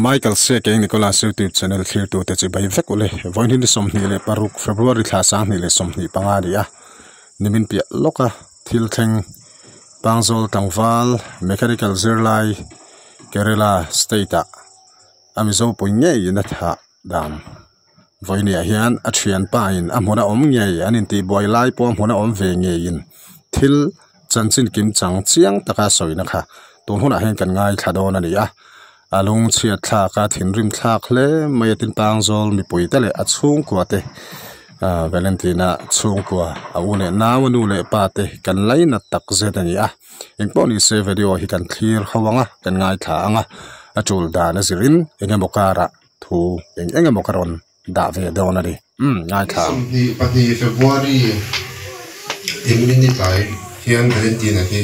Michael Seke Nicholas YouTube channel thlirtute chi bai vek ule vawiin ni 26 February thla 2025 ni a nimin piah lawka thil thleng Pangzawl tlangval mechanical zirlai Kerala state ah a Mizo pui ngeiin a thah dan vawiin ah hian a thianpa in a hmun a awm ngei an intihbuai lai pawh a hmun a awm ve ngeiin thil chanchin kim chang chiang taka sawina kha tun hunah hian kan ngaithla dawn a ni a a lung chhiat thlak a thinrim thlak hle mai a tin Pangzawl mipui te leh a chhungkua te ah Valentina chhungkua a u leh nau a nu leh pa te kan lainat tak zet a ni a engpawh ni se video hi kan thlir ho ang a kan ngaithla ang a a tul dan a zirin eng emaw karah thu eng eng emaw ka rawn dah ve dawn a ni umm ngaithla ang. 22 February in ni tlai hian Valentina hi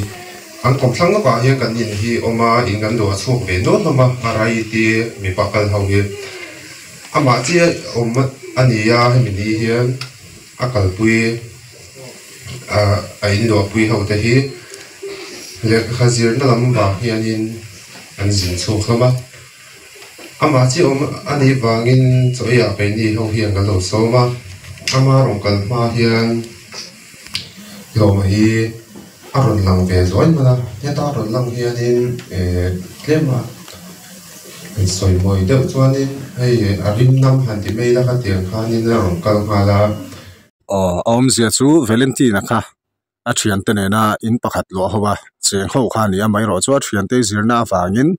an kawmthlang lawkah hian kan in hi awm a in kan luah chhuak ve nual hlawm a a rai te mipa kal ho hi amah chiah awm a ni a hemi ni hian a kalpui ah a in luahpui ho te hi lehkha zirna lam vang hianin an zin chhuak hlawm a. Amah chi awm a nih vangin chaw eiah keini ho hian kan lo sawm a, ama rawn kal hma hian hlawma hi a rawn lang ve zuai hman a, heta a rawn lang hianin eh tlema han sawi mawi deuh chuanin hei a rim nam han ti mai la khatiang khanin a rawn kal nghal a. Aw a awmzia chu Valentina kha a thiante nena in pakhat luah ho a cheng ho kha a ni a amaherawh chu a thiante zirna avangin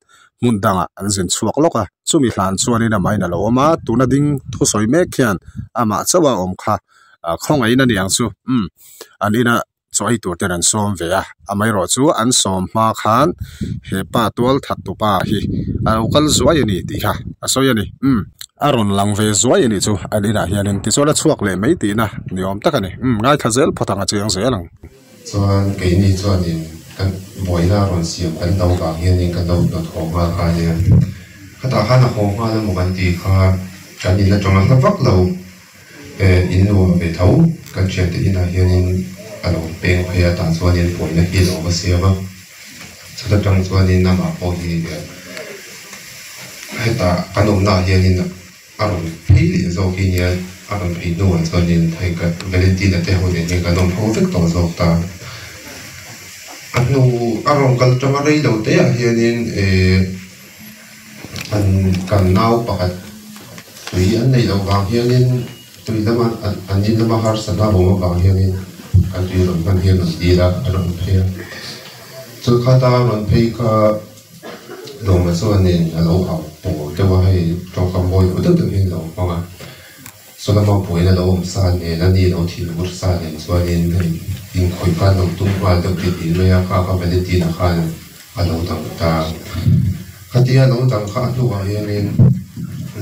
hmun dangah an zin chhuak lawk a chumi hlan chuanin amahin a lo awm a tuna ding thusawi mek hian amah chauh a awm kha ah khawngaihin a ni ang chu umm an ina chaw ei tur ten an sawm ve a amaherawh chu an sawm hma khan he pa tual that tupa hi a lo kal zuai a ni tih kha a sawi a ni umm. A rawn lang ve zuai a nih chu an inah hianin tichuan a chhuak leh mai tihna ni awm tak a ni. Umm ngaithla zel phawt ang a chiang zel ang. Chuan keini chuanin kan buaina a rawn siam kan do vang hianin kan lo hnawt haw nghal kha a nia. Khatah khan a haw nghal emaw kan tih kha kan in atanga hla vak lo in nuam ve tho kan thiante inah hianin a lo peng phei a tah chuanin buaina hi a lo va siam a. Chuta tang chuanin amah pawh hi hetah kan awmnaah hianin a rawn phei leh zawk hi nia a rawn phei hnuah chuanin hei ka Valentina te ho nen hian kan awm ho vek tawh zawk ta. A hnu a rawn kal tanga rei lo te ah hianin eh an kan nau pakhat tui an neih loh vang hianin tui lama an in lama harsatna a awm avang hianin kan tui rawn hman hi a rawn dil a a rawn phei a. Chu khata rawn phei kha Lawma chuanin a lo au pawl deuh a, hei tawngkam mawi lo deuh deuh hian a lo hmang a. Saw lama buaina lo awm sa nen a ni lo thil ur sa nen chuanin hei inkhawih khan lo tum nghal deuh ti tih mai a, kha kha Valentina khan a lo dang ta. Khatia a lo dang kha a hnuah hianin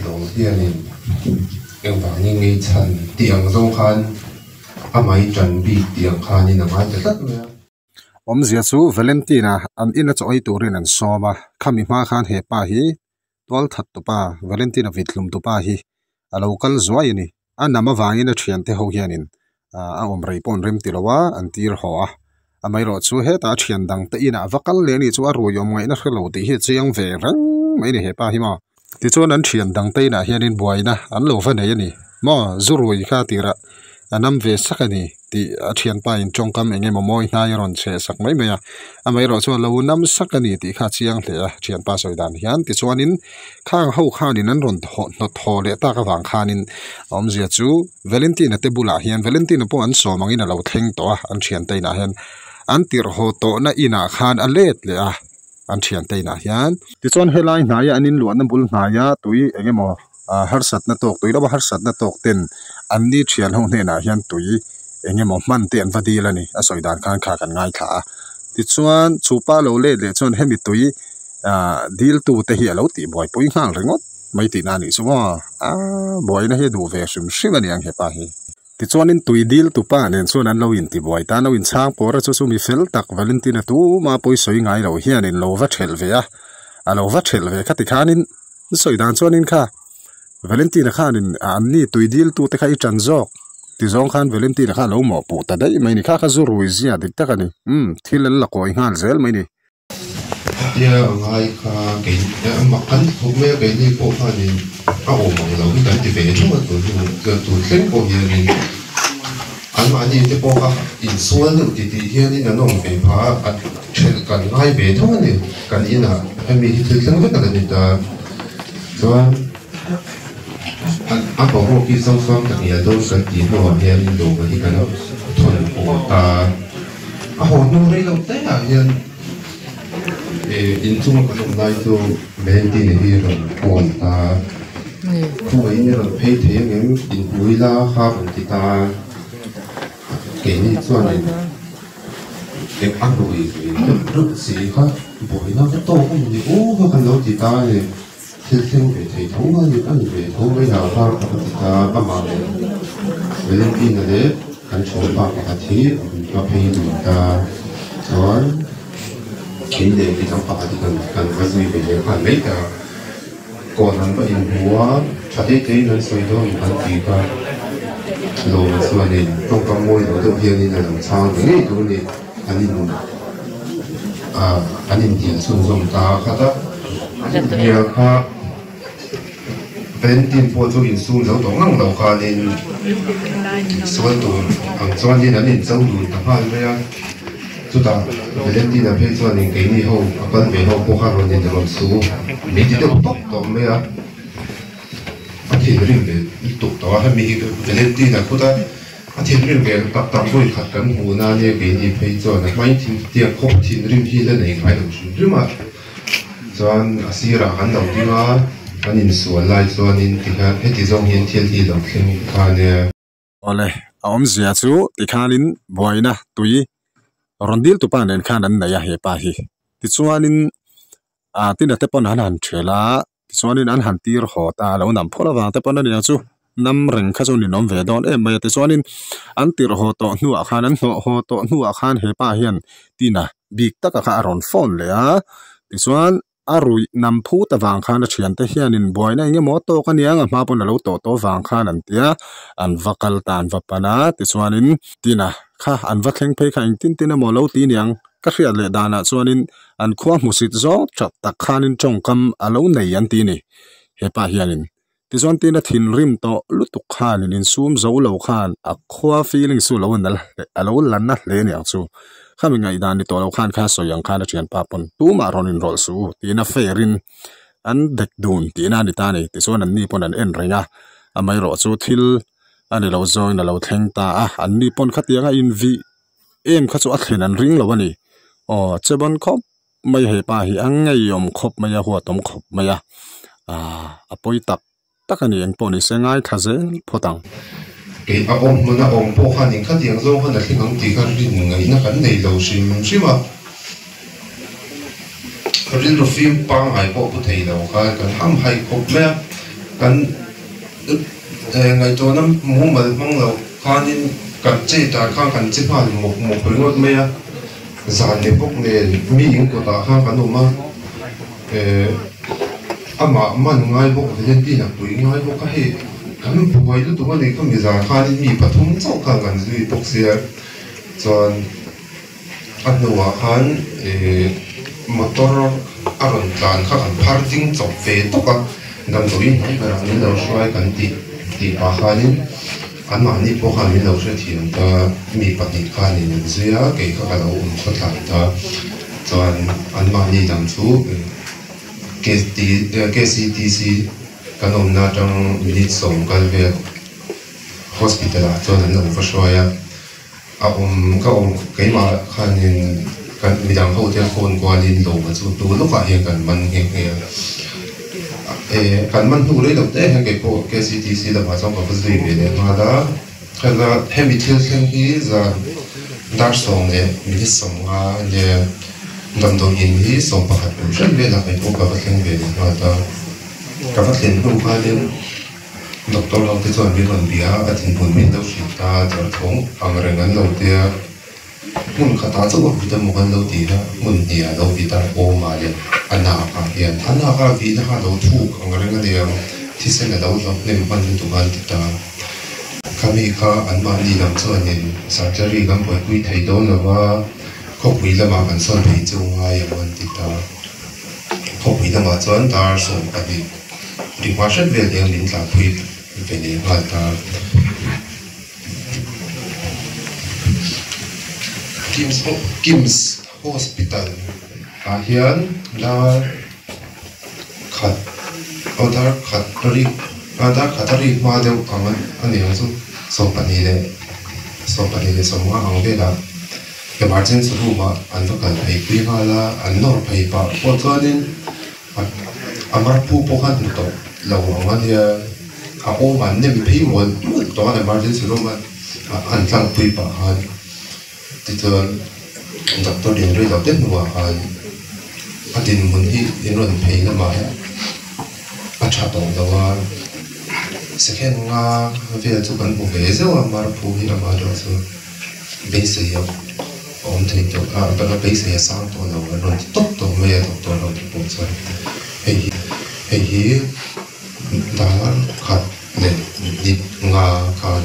Lawm hianin engvangin ngei chhan tih ang zawng khan amah i ṭan bik tih ang khanin a ngai ta tlat mai a. Awmzia chu Valentina an ina chaw ei turin an sawm a, khami hma khan he pa hi tual that tupa Valentina vithlum tupa hi a lo kal zuai a ni. A nam avangin a thiante ho hianin a awm rei pawh an rem ti lo a, an tir haw a. Amaherawh chu hetah a thian dang te inah va kal leh a nih chu a rui awm ngaihna hre lo tih hi a chiang ve reng mai a ni he pa hi maw. Tichuan an thian dang te inah hianin buaina an lo va nei a ni maw zu rui kha tirah a nam ve sak a ni tih a thianpa in tawngkam eng emaw mawi hnai a rawn chhe sak mai mai a amaherawh chuan lo nam sak a ni tih kha a chiang hle a thianpa sawi dan hian tichuanin khang ho khanin an rawn thaw hnawt thaw leh tak avang khanin a awmzia chu Valentina te bulah hian Valentina pawh an sawm angin a lo thleng tawh a an thiante inah hian an tirh haw tawhna inah khan a let leh a. an thiante inah hian. Tichuan helai hnaia an inluahna bul hnaia tui eng emaw ah harsatna tawk tui lova harsatna tawk ten an ni thian ho hnenah hian tui eng emaw hman te an va dil a ni a sawi dan khan kha kan ngaithla a tichuan chu pa lo let leh chuan hemi tui ah dil tu te hi a lo tih buaipui nghal ringawt mai tihna a nih chu maw ah buaina hi a duh ve hrim hrim a ni ang hepa hi. Tichuanin tui dil tupa nen chuan an lo intibuai ta, an lo inchhang pawr a, chu chu mi fel tak Valentina tuma pawi sawi ngai lo hianin lo va thelh ve a, a lo va thelh ve kha tikhanin sawi dan chuanin kha Valentina khanin an ni tui dil tute kha i tan zawk ti zawng khan Valentina kha a lo mawhpuh ta daih mai ni, kha kha zu rui zia dik tak a ni, umm thil an la kawi nghal zel mai ni. Khatia a ngai kha kei mak kan ti khawp mai a, keini pawh khanin a awm ang lo hi kan ti ve theuh a tun hnu tun thleng pawh hianin anmahni te pawh kha insual deuh ti tih hianin an awm ve phah a, a ṭhelh kan ngai ve tho a ni kan inah hemi hi thil thleng vek a la ni ta chuan a boruak hi Zofang ka hnial dawn kan tih hnuah hianin dawhkan hi kan thawn haw ta a haw hnu rei lo te ah hian. Inchunga kan awm lai chu Valentina hi rawn call ta khawngaihin i rawn phei thei ang em inhmu ila kha rawn ti ta keini chuanin eng a hnawih ve deuh reuh si kha buaina va tawk a ni aw kha kan lo ti ta a ni thil thleng ve thei tho a ni a ni ve tho mai lo kha ka va ti ta amah leh Valentina leh kan thianpa pakhat hi a phei dun ta chuan. Kei leh midang pakhat hi kan kan va zui ve leh nghal mai ta. Kawn an va inhmu a, tha te tein an sawi dawn an ti kha. Lawma chuanin tawngkam mawi lo deuh hianin a lo chhang ve ngei tur a ni. An in ah an inhnial chhunzawm ta khat a, an inhnial kha. Valentin pawh chu insum zo tawh ngang lo khanin insual tur ang chuanin an incho dun ta nghal mai a. Chutah Valentina phei chuanin keini ho a kal ve ho pawh kha rawn in rawn su min ti deuh tawp tawp mai a. A thinrim ve lutuk tawh a, hemi hi Valentina khuta a thinrim ve tak tak vawi khat kan hmuh na ania keini phei chuan a hmai tiang khawp thinrim hi la nei ngai lo hrim hrim a. Chuan a sirah kan lo ding a, an insual lai chuanin tikhian heti zawng hian thil hi lo thleng kha nia. Awle, a awmzia chu tikhanin buaina tui rawn dil tupa nen khan an nei a hepa hi. Tichuanin ah tina te pawn an han ṭhel a, tichuanin an han tir haw ta a, lo nam phawt avang te pawn a nia chu nam reng kha chu ninawm ve dawn em mai a. Tichuanin an tirh haw tawh hnuah khan an hnawh haw tawh hnuah khan hepa hian tina bik taka kha a rawn phone leh a tichuan a ruih nam phut avang khan a thiante hianin buaina eng emaw tawk a nia ang a hma pawn a lo tawh tawh avang khan an tia an va kal ta an va pan a tichuanin tina kha an va thleng phei kha engtin tin emaw lo ti aniang ka hriat leh danah chuanin an khua hmusit zawng tha tak khanin tawngkam a lo nei an ti a ni hepa hianin. Tichuan tin a thinrim tawh lutuk khanin insum zo lo khan a khua feeling chu lo nal hle a lo la na hle aniang chu. Khami ngaihdan ni tawh lo khan kha sawi ang khan a thianpa pawn tumah rawn inrawlh suh u tiin a fair in an dek dun tihna a ni ta a ni. Tichuan an ni pawn an en reng a, amaherawh chu thil a ni lo zawngin a lo thleng ta a, an ni pawn khatianga invih em kha chu a thlen an ring lo a ni. Aw che bawn khawp. Mai hepa hi a ngeiawm khawp mai a huatawm khawp mai a aaa a pawi tak tak a ni eng pawh ni se ngaithla zel phawt ang. Kei a awm hmun a awm pawh khan in khatiang zawng khan a thleng ang tih kha rin ngaihna kan nei lo hrim hrim a, rilru fim pangngai pawh pu thei lo khan kan ham haih khawp mai a, kan ngaihtuahna mumal hmang lo khanin kan che dan khan kan che nghal mawp mawp ringawt mai a. Zan leh bawk nen mi in kawtah khan kan awm a, eh amah man ngai bawk Valentina pui ngai bawk a hei kan buai lutuk a ni kha mi zan khanin mi pathum chauh khan kan zui bawk sia chuan a hnuah khan eh motor a rawn tlan kha kan phar ding chawp ve tawk a damdawi hnai berah min lo hruai kan tih tih pah khanin. Anmahni pawh khan min lo hrethiam ta, mi pahnih khanin an zui a, kei kha ka lo awm khawtlai ta. Chuan anmahni dang chu KCTC kan awmna atang minute sawm kal vel hospital ah chuan an lo va hruai a. A awm ka awm keimah khanin kan midang ho te phone kualin lawma chu hnu lawkah hian kan man nghe nghe a. Eh kan man hnu rei lo te hian kei pawh KCTC lamah chuan ka va zui ve leh nghal a. Hela hemi thil thleng hi zan dar 10:50 ania damdawi in hi 11 kum hran velah kei pawh ka va thleng ve leh nghal ta. Ka va thlen hnu khanin. Doctor ho te chuan min rawn bia a, a thinhmun min lo hrilh ta a, darthawng ang reng an lo tia, hmun khatah chauh a vit emaw kan lo ti a, hmun hnih ah lo vit a, awmah leh a nak ah hian a nak ah vihna kha a lo thuk ang reng a nia, thisen a lo hlauh hnem hman lutuk a an ti ta. Khami kha anmahni lam chuanin surgery kan buaipui thei dawn lo va, khawpui lamah kan sawn phei chu ngai ang an ti ta. Khawpui lamah chuan dar 12 ri hma hret vel hian min tlanpui ve leh nghal ta. Kims Kims Hospital ah hian dar khat aw dar khat rik ah dar khat a rik hma deuh ang a ni ang chu 12 leh 12 leh 15 ang velah emergency room ah an va kal phei pui nghal a an nawr phei pah pawh chuanin a marphu pawh khan hmu tawh lo ang a nia a awm an nem phei mual mual tawh a emergency room a an tlangpui pah khan. Tichuan doctor in rei lo te hnuah khan a dinhmun hi in rawn phei lamah hian a tha tawh lo a, second nga vel chu kan hmu ve zeuh a marphu hi amaherawh chu beisei a awm thei tawh a beisei a sang tawh lo an rawn ti tawp tawh mai a doctor ho te pawh chuan hei hi hei hi dar khat leh dik nga khan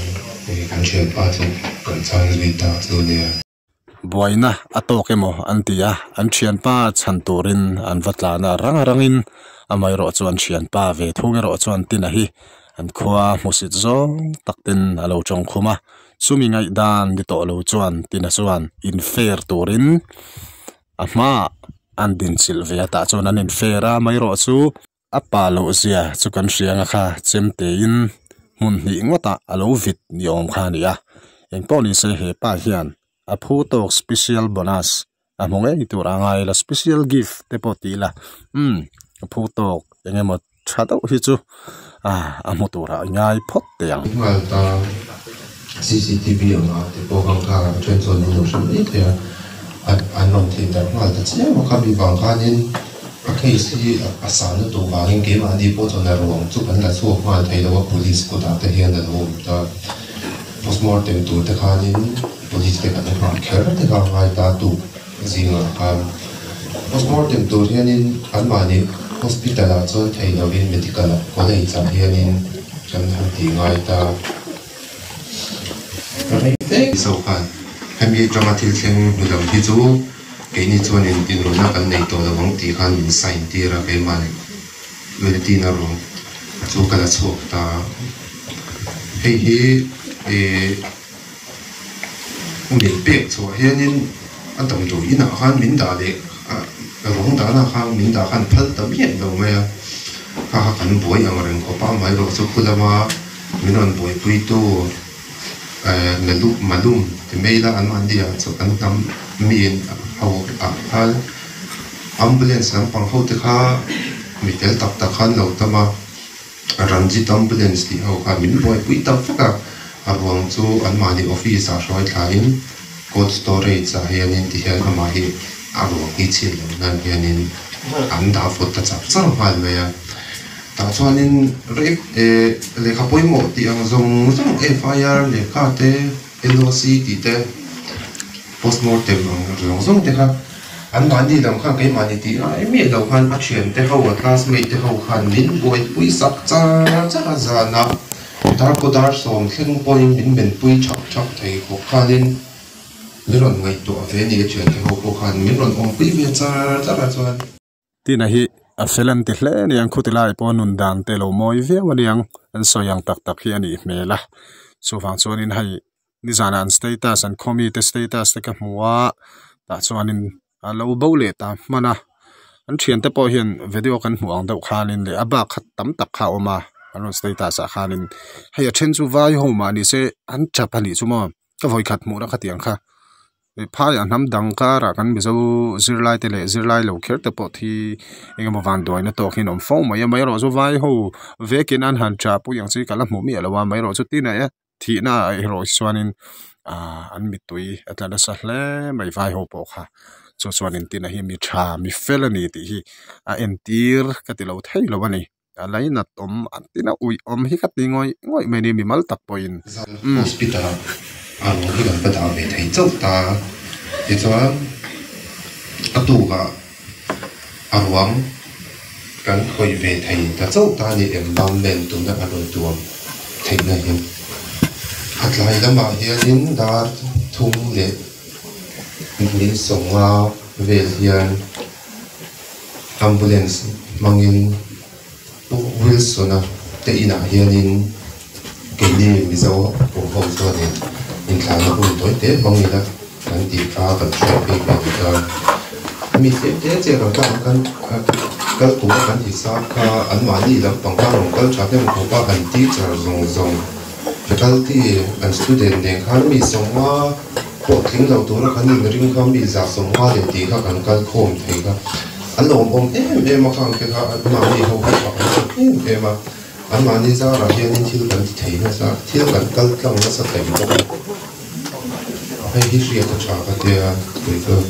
kan thianpa chu kan chhan zui ta chu nia. Buaina a tawk emaw an ti a, an thianpa chhan turin an va tlan a, rang rangin amaherawh chu an thianpa ve thung erawh chuan Tina hi an khua hmusit zawng tak ten a lo tawng khum a, chumi ngaihdan ni tawh lo chuan Tina chuan in fair turin a hmaah an dinchilh ve a, tah chuan an in fair a, amaherawh chu. A pa loh zia chu kan hria anga kha chem tein hmun hnih ngawtah a lo vit ni awm kha a ni a, engpawh ni se he pa hian a phu tawk special bonus a hmu ngei tur a ngai la special gift te pawh tih ila umm a phu tawk eng emaw tha deuh hi chu ah a hmu turah i ngai phawt teh ang. Nghal ta cctv anga te pawh khan kha a then chuan an lo hre mai thei a an rawn thei darh nghal ta chiam a khami vang khanin A case hi a san lutuk vangin keimahni pawh chuan a ruang chu kan la chhuak nghal thei lo a, police kutah te hian a lo awm ta. Postmortem tur te khanin police te kan nghah kher te kha a ngai ta tuk zingah khan. Postmortem tur hianin anmahni hospital ah chuan thei lovin medical college ah hianin kan han tih ngai ta. Rei fe so khan hemi atanga thil thleng hnu lam hi chu Keini chuanin inrawlhna kan nei tawh lo ang tih khan min sign tir a, keimah leh Valentina ruang chu ka la chhuak ta a. Hei hi ih min pek chhuah hianin a damdawi inah khan min dah leh a ruang dahna khan min dah khan phal ta miah lo mai a, kha kha kan buai ang reng khawp a, amaherawhchu chu khu lama min rawn buaipuitu. Malum ti mai ila an mahni ah chu an hnam mi in ho ah khan ambulance lampang ho te kha mi fel tak tak khan lo tam a Ranjit ambulance tih ho kha min buaipui tak vek a a ruang chu an mahni office ah hruai thla in cold storage ah hianin ti hian amah hi a ruang hi chhiat loh nan hianin an dah vawt ta char char nghal mai a. Tah chuanin rei eh lehkha pawimawh tih ang zawng zawng FIR lehkha te NOC tih te postmortem ang zawng zawng te kha an mahni lam khan keimahni tih ngai miah lo khan a thian te ho a classmate te ho khan min buaipui sak char char a zan a darkaw dar sawm thleng pawhin min menpui thak thak thei khawp khanin min rawn ngaihtuah ve a ni a thian te ho pawh khan min rawn awmpui ve char char a chuan. Tina hi a fel an ti hle a niang khuti lai pawh nun dan te lo mawi viau a niang an sawi ang tak tak hi a nih hmel a chuvang chuanin hei nizanah an status an khaw mite status te ka hmu a tah chuanin a lo bo leh ta hman a an thiante pawh hian video kan hmuh ang deuh khanin leh a bak kha tam tak kha a awm a an rawn status ah khanin hei a then chu vai ho mah ni se an tap a nih chu maw ka vawikhat hmuhna khatiang kha. Phaiah hnam dang karah kan Mizo zirlai te leh zirlai lo kher te pawh thi eng emaw van duaina tawk hian a awm fo mai a amaherawh chu vai ho vekin an han tah pui ang chi ka la hmuh miah lo a amaherawh chu tinah e thihna ah erawh hi chuanin ahh an mittui a tla nasa hle mai vai ho pawh kha chu chuanin tina hi mi tha mi fel a ni tih hi a entir ka ti lo thei lo a ni. A lainat awm an tina uih awm hi ka ti ngawih ngawih mai a ni mimal tak pawhin. Hospital ah a ruang hi kan va dah ve thei chauh ta tichuan a tukah a ruang kan khawih ve thei ta chauh ta a ni embalmment tuna a rawn tuam theihna hi a tlai lamah hianin dar thum leh min sawnga vel hian. Ambulance hmangin Pu Wilson-a te inah hianin keini Mizo awm ho chuanin inthlahna hun tawi te hmang ila kan tih kha kan hriat phei ve duh ta. Mi tlem te che kan kal kan kal tura kan hisap kha anmahni lampang kha rawn kal tha hnem khawp a, an teacher zawng zawng faculty an student nen khan mi sawmnga pawh tling lo tura kan inring kha mi zah sawmnga leh tih kha kan kal khawm thei kha an lo awm awm em em a khang te kha anmahni ho hi fak an awm em em a anmahni zarah hianin thil kan ti thei nasa thil kan kal tlang nasa thei bawk a hei hi hriat a tha ka tia kei chuan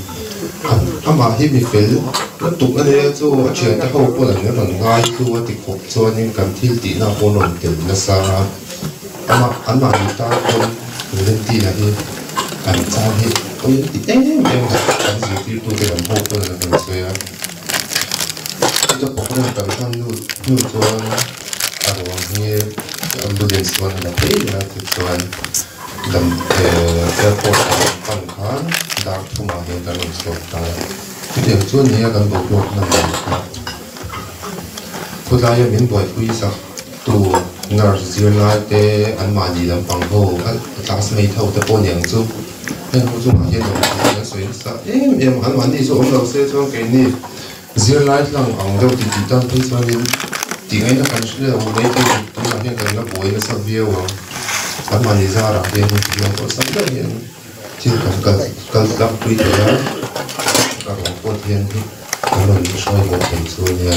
amah hi mi fel lutuk a nia chu a thiante ho pawn an rawn ngai hlu a ti khawp chuanin kan thil tihna pawh an rawn tel nasa a amah anmahni tan pawn Valentina hi an chang hi pawi an ti em em a an zirtirtute lam ho pawn an rawn sawi a chuta program kan hman hnu hnu chuan a ruang hi ambulance chuan a la phei leh a tichuan dam airport ah an pan khan dar thumah hian kan rawn chhuak ta a chutiang chuan nia kan boruak hman dan kha khawlaia min buaipui sak tu nurse zirlai te anmahni lampang ho a classmate ho te pawh niang chu heng ho chungah hian awm tih an sawi nasa em em a anmahni chu awm lo se chuan keini zirlai hlang ang deuh tih tih tan phei chuanin tih ngaihna kan hre lo mai thei tunah hian kan la buai nasa viau ang anmahni zarah hian hetiang awlsam deuh hian thil kan kal kal tlangpui thei a a ruang pawh hian kan rawn hruai haw thei chu a nia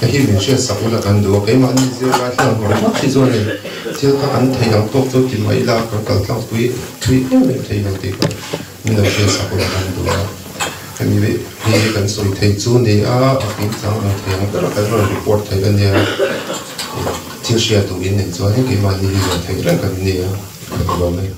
hei hi min hriat sak ula kan duh a keimahni zirlai hlang hawr ringawt hi chuan in thil kha kan thei ang tawk chu ti mai ila kan kal tlangpui thui em em thei lo tih kha min lo hriat sak ula kan duh a hemi hi kan sawi thei chu a ni a a kimchang ang thei ang ber a kan rawn report thei a nia thil hriat duh in nei chuan keimahni hi zawh theih reng kan nia ka ti lo mai.